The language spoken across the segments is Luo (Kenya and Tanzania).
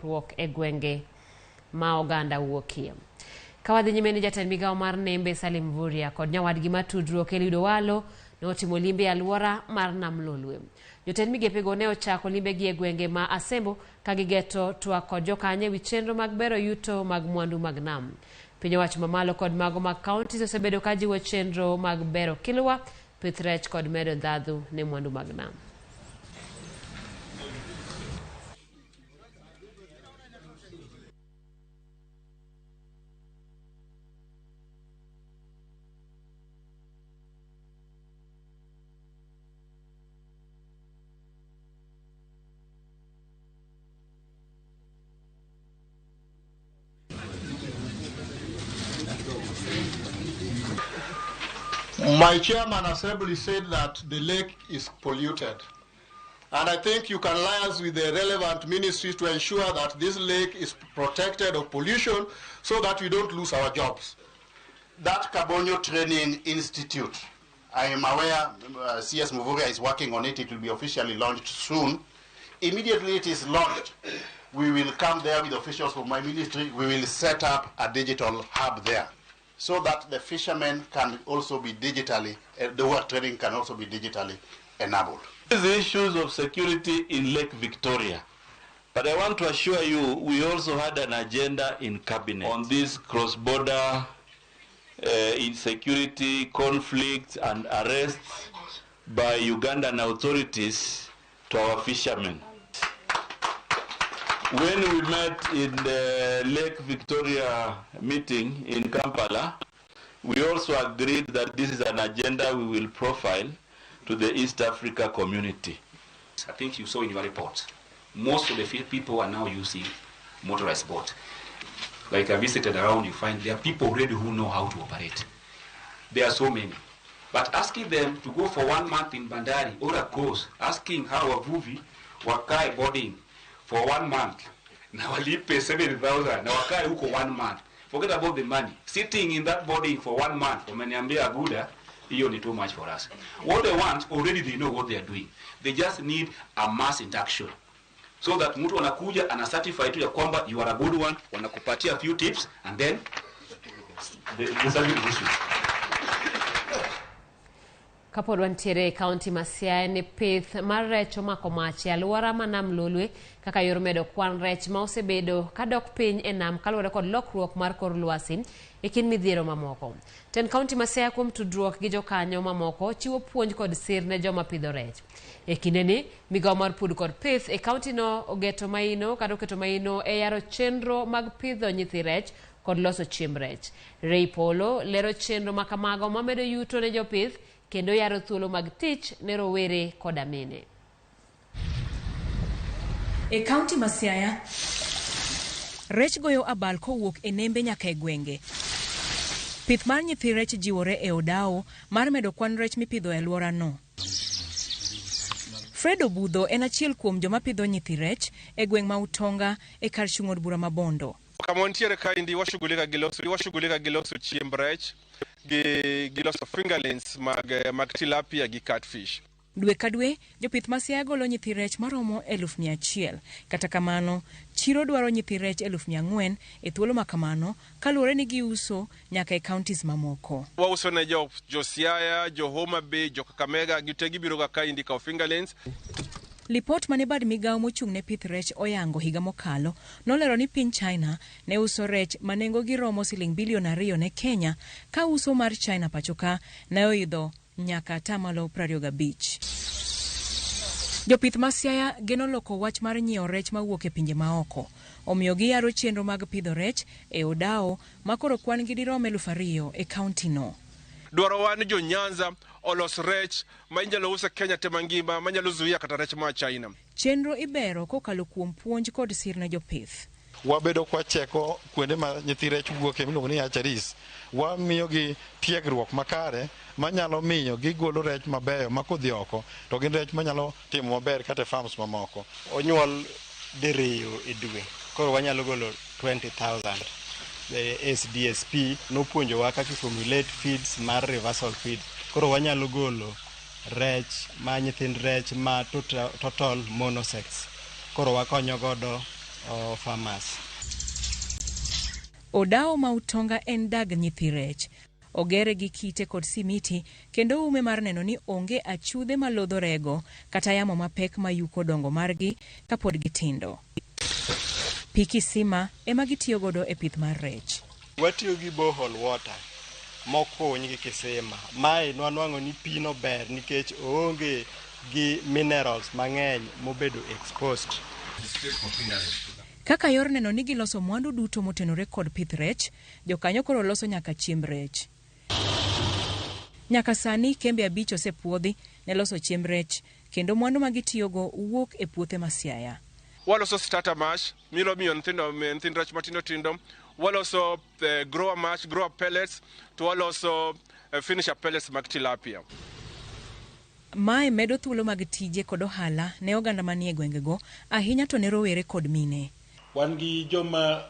Ruok e gwenge ma oganda wuokie. Ka wadhi nyime ni jatend migawo mar Nembe Salim Mvurya kod nyawadgi mar tudruok Eliud Owalo ne otimo limbe e alwora mar Nam Lolwe. Jotend migepego ne ochako limbegi e gwenge ma Asembo ka gigeto twak kod jokanyo e wi chenro mag bero yuto mag mwandu mag nam. Piny owacho mamalo kod mago mag counties osebedo ka jiwo chenro mag bero kilwa, pith rech kod medo ndhadhu ne mwandu mag nam. My chairman assembly said that the lake is polluted. And I think you can liaise with the relevant ministries to ensure that this lake is protected of pollution so that we don't lose our jobs. That Kabonyo Training Institute, I am aware CS Mvurya is working on it. It will be officially launched soon. Immediately it is launched, we will come there with officials from my ministry. We will set up a digital hub there so that the fishermen can also be digitally, the work training can also be digitally enabled. These issues of security in Lake Victoria. But I want to assure you, we also had an agenda in cabinet on this cross-border insecurity, conflicts and arrests by Ugandan authorities to our fishermen. When we met in the Lake Victoria meeting in Kampala, we also agreed that this is an agenda we will profile to the East Africa community. I think you saw in your report, most of the people are now using motorized boat. Like I visited around, you find there are people already who know how to operate. There are so many. But asking them to go for 1 month in Bandari or a course, asking how wavuvi wakae boarding for 1 month, na walipe 7,000, na wakae huko 1 month. Forget about the money. Sitting in that boarding for 1 month, wameniambia Aguda, hiyo ni too much for us. What they want, already they know what they are doing. They just need a mass induction. So that mtu anakuja, ana certify tu ya kwamba you are a good one, wanakupatia a few tips, and then the service is issued. Kapod wantiere e kaunti ma Siaya ni pith mar rech omako mach e alwora ma Nam Lolwe kaka yor medo kwan rech ma osebedo kadok piny e nam kaluwore kod lokruok mar kor lwasi e kind midhiero mamoko. Tend kaunti ma Siaya kuom tudruok gi jokanyo mamoko chiwo puonj kod sir ne joma pidho rech. E kindeni, migawo mar pur kod pith e kaunti no ogeto maino kata oketo maino e yaro chenro mag pidho nyithi rech kod loso chiemb rech. Ray Polo lero chenro ma kamago mamedo yuto ne jopith kendo yaro thuolo mag tich ne rowere koda mine. E kaunti ma Siaya, rech goyo abal kowuok e nembe nyaka e gwenge. Pith mar nyithi rech jiwore e odawo mar medo kwan rech mipidho e alworano. Fred Obudho en achiel kuom joma pidho nyithi rech e gweng' ma Utonga e kar chung' od bura ma Bondo. Kama wantiere kaendi washughulika gi loso, washughulika gi loso chiemb rech gi loso fingerlings mag tilapia gi catfish. Dwe ka dwe, jopith ma Siaya golo nyithi rech maromo eluf mia achiel. Kata kamano, chiro dwaro nyithi rech eluf mia ang'wen e thuolo ma kamano, kaluwore ni giuso nyaka e counties mamoko. Wauso ne jo Siaya, jo Homa Bay, jo Kakamega, gite gibiro ga kaendi kawo fingerlings. Lipot mane bad migawo mochung' ne pith rech oyango higa mokalo nolero ni piny China ne uso rech ma nengogi romo siling bilion 2 ne Kenya, ka uso mar China pacho ka ne oidho nyaka atamalo 25. Jopith ma Siaya geno loko wach mar nyiewo rech mawuok e pinje maoko. Omiyo giyaro chenro mag pidho rech e odawo ma koro kwan gi dirom eluf ariyo e kaunti no. Dwarowa ni jo Nyanza olos rech ma inyalo uso e Kenya te mangima, manyalo zuia kata rech ma China. Chenro ibero kokalo kuom puonj kod sir ne jopith. Wabedo kwacheko kuonde ma nyithi rech wuoke miluongo ni hatcheries. Wamiyogi tiegruok makare manyalo miyo gigolo rech mabeyo ma kodhi oko to gin rech manyalo timo maber kata e farms mamoko. Onyuol diriyo e dwe, koro wanyalo golo 20,000. The SDSP nopuonjowa kaka formulate feeds mar reversal feed. Koro wanyalo golo rech ma nyithind rech ma total monosex. Koro wakonyo godo farmers. Odawo ma Utonga en dag nyithi rech. Ogere gi kite kod simiti kendo ume mar neno ni onge achudhe malodho rego kata yamo mapek mayuko dongo margi kapod gitindo. Pi kisima ema gitiyo godo e pith mar rech. Watiyo gi borehole water mokuny gi kisima. Mae nwanwang'o ni pi no ber nikech oonge gi minerals mang'eny mobedo exposed. Kaka yor neno ni giloso mwandu duto motenore kod pith rech, jokanyo koro loso nyaka chiemb rech. Nyaka sani kembe 5 osepuodhi ne loso chiemb rech kendo mwandu ma gitiyogo wuok e puothe ma Siaya. Waloso starter mash miro miyo nyithind rech matindo tindo, waloso grower mash, grower pellets, to waloso finisher pellets mag tilapia. Mae medo thuolo mag tije kod ohala ne oganda manie gwengego, ahinya to ne rowere kod mine. Wan gi joma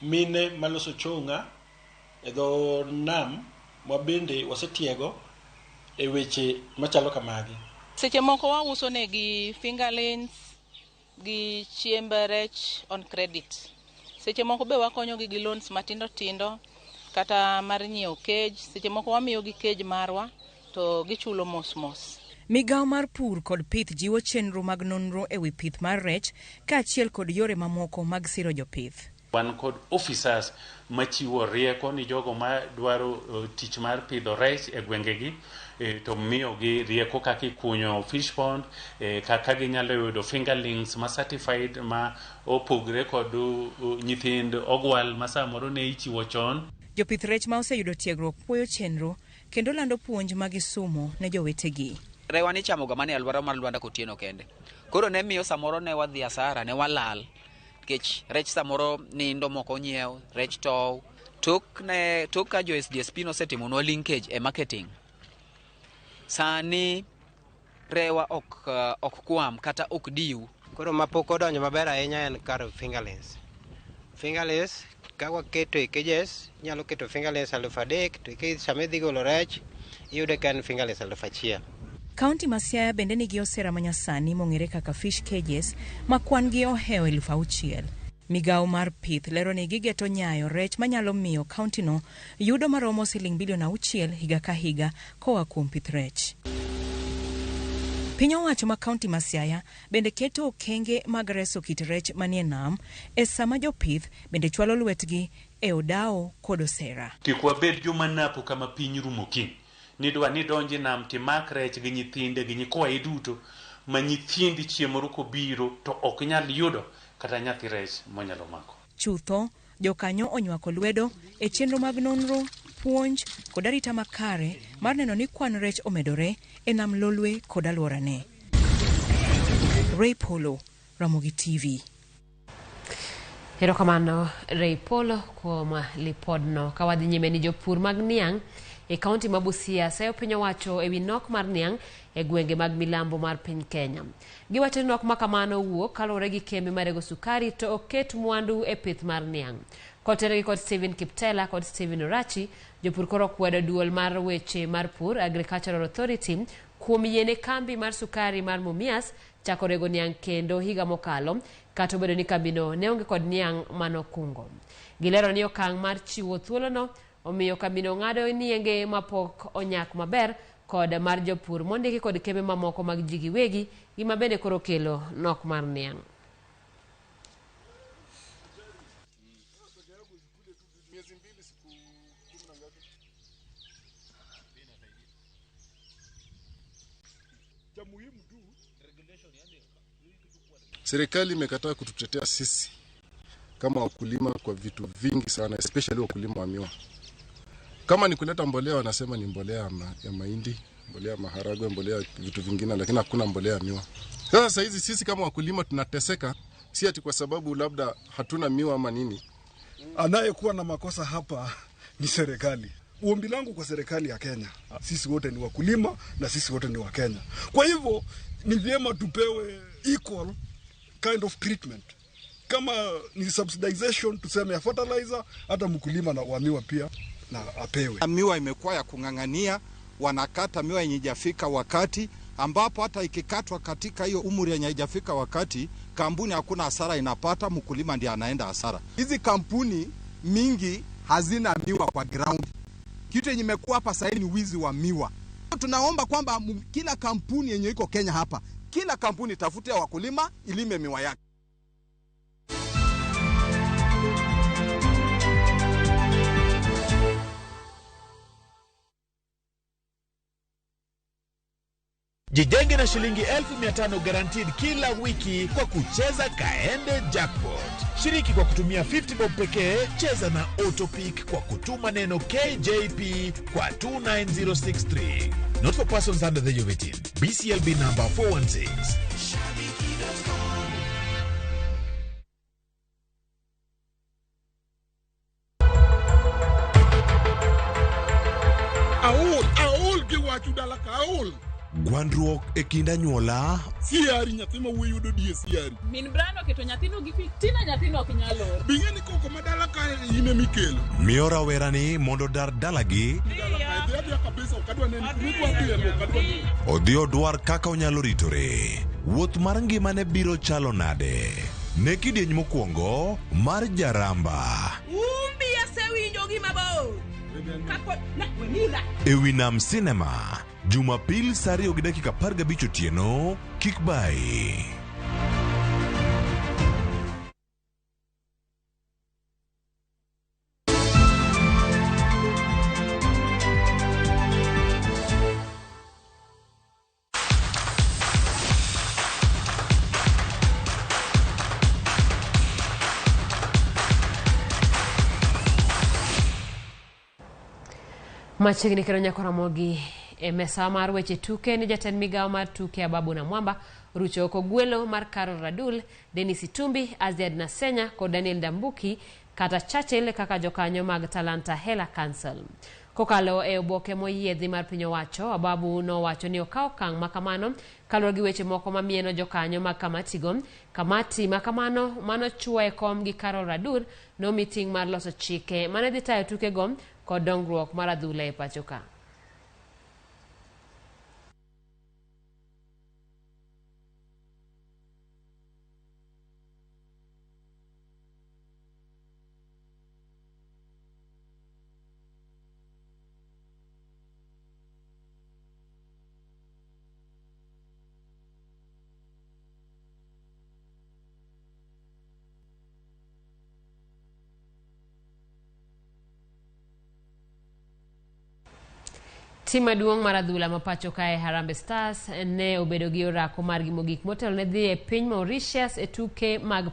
mine maloso chonga e dho nam ma bende wasetiego e weche machalo kamagi. Seche moko wauso negi fingerlings gi chiemb rech on credit. Seche moko be wakonyogi gi loans matindo tindo kata mar nyiewo cage. Seche moko wamiyogi cage marwa to gichulo mos mos. Migawo mar pur kod pith jiwo chenro mag nonro e wi pith mar rech kaachiel kod yore mamoko mag siro jopith. Wan kod officers machiwo rieko ni jogo madwaro tich mar pidho rech e gwengegi, to miyogi rieko kaka ikunyo fish pond, kaka ginyalo yudo fingerlings ma certified ma opogre kod nyithind ogwal ma samoro ne ichiwo chon. Jopith rech ma oseyudo tiegruok puoyo chenro kendo lando puonj ma gisumo ne jowetegi. Rewa ni chamoga mana e alwora mar Lwanda Kotieno kende. Koro ne miyo samoro ne wadhi asara, ne walal. Nikech rech samoro nindo moko onyiew, rech tow. Tok ka jo SDSP nosetimonwa linkage e marketing, sani rewa ok kwam kata ok diw. Koro mapok odonjo maber ahinya en kar fingerlings. Fingerlings ka waketo e cages, inyalo keto fingerlings 3,000 to sama idhi golo rech iyude ka en fingerlings 1,000. Kaunti ma Siaya bende nigi osera manyasani mong'ere kaka fish cages ma kwan gi ohewo 6,000. Migawo mar pith lero ni gigeto nyayo rech manyalo miyo kauntino yudo maromo siling bilion 6 higa ka higa koa kuom pith rech. Piny owacho ma kaunti ma Siaya bende keto okenge mag reso kit rech manie nam e sama jopith bende chwalo lwetgi e odawo kod osera. Kik wabed joma napo kama piny rumo kiny. Nidwa ni donji nam timak rech gi nyithinde gi nyikwayi duto ma nyithindi chieng' moro kobiro to ok nyal yudo kata nyathi rech monyalo mako. Chutho, jokanyo onywako lwedo e chenro mag nonro, puonj kod arita makare mar neno ni kwan rech omedore e nam Lolwe kod alworane. Ray Polo, Ramogi TV. Erokamano Ray Polo kuom lipodno. Ka wadhi nyime ni jopur mag niang' e kaunti ma Busia seyo piny owacho ewi nok mar niang' e gwenge mag milambo mar piny Kenya. Giwacho ni nok ma kamano wuok kaluwore gi kembe marego sukari to oket mwandu e pith mar niang'. Kotenore kod Stephen Kiptela kod Stephen Orachi, jopur koro kwedo duol mar weche mar pur Agricultural Authority kuom yiene kambi mar sukari mar Mumias chako rego niang' kendo higa mokalo, kata obedo ni kambino ne onge kod niang' manokungo. Gilero ni okang' mar chiwo thuolono omiyo kambino ng'ado nienge mapok onyak maber kod mar jopur mondiki kod kembe mamoko mag ji giwegi, gima bende koro kelo nok mar niang'. Serikali imekataa kututetea sisi kama wakulima kwa vitu vingi sana, especially wakulima wa miwa. Kama ni kuleta mbolea, wanasema ni mbolea ya mahindi, mbolea ya maharagwe, mbolea vitu vingine, lakini hakuna mbolea ya miwa. Sasa hizi sisi kama wakulima tunateseka, si ati kwa sababu labda hatuna miwa ama nini. Anayekuwa na makosa hapa ni serikali. Ombi langu kwa serikali ya Kenya, sisi wote ni wakulima na sisi wote ni wa Kenya. Kwa hivyo ni vyema tupewe equal kind of treatment. Kama ni subsidization tuseme ya fertilizer, hata mkulima na wa miwa pia na apewe. Miwa imekuwa ya kung'ang'ania, wanakata miwa yenye haijafika wakati, ambapo hata ikikatwa katika hiyo umri yenye haijafika wakati, Kampuni hakuna hasara inapata, mkulima ndiye anaenda hasara. Hizi kampuni mingi hazina miwa kwa ground. Kitu yenye imekuwa hapa sasa ni wizi wa miwa. Tunaomba kwamba kila kampuni yenye iko Kenya hapa, kila kampuni tafute wakulima ilime miwa yake. Jijenge na shilingi 1500 guaranteed kila wiki kwa kucheza Kaende Jackpot. Shiriki kwa kutumia 50 bob pekee, cheza na Autopick kwa kutuma neno KJP kwa 29063. Not for persons under the age of 18. BCLB number 416. Aol, aol gi wachu dala ka aol. Gwandruok e kind anyuola. Siari nyathi ma wuoyi yudo die siari. Min Brian oketo nyathino gi fitina, nyathino ok nyal oro. Bing'e ni koko ma dala ka in ema ikelo. Miyo rawerani mondo odar dalagi. Dala ka idhi adhiya kabisa ok adwa neni kuma idwa dhiye no ok adwa neni. Odhi odwar kaka onyalo ritore. Wuoth mar ngimane biro chalo nade? Ne kidieny mokwongo mar Jaramba. Umbi asewinjo gima bor. Kapo na wemira. E wi Nam Cinema, Jumapil saa 2:15 otieno, kik bayi. Machiegni kendo nyako Ramogi e mesa mar weche tuke ni jatend migawo mar tuke Ababu Namwamba orucho oko gwelo mar Carol Radul, Dennis Itumbi, Aziad Nasenya kod Daniel Ndambuki kata Churchill kaka jokanyo mag Talanta Hela Council. Kokalo e oboke moyiedhi mar piny owacho, Ababu nowacho ni okawo okang' makamano kaluwore gi weche moko mamieno jokanyo mag kamatigo. Kamati makamano manochuo e kom gi Carol Radur nomi ting' mar loso chike mane dhi tayo tukego kod dongruok mar adhula e pacho ka. Tim maduong' mar adhula ma pacho kae Harambee Stars ne obedo gi orako margi mogik motelo ne dhi e piny Mauritius e tuke mag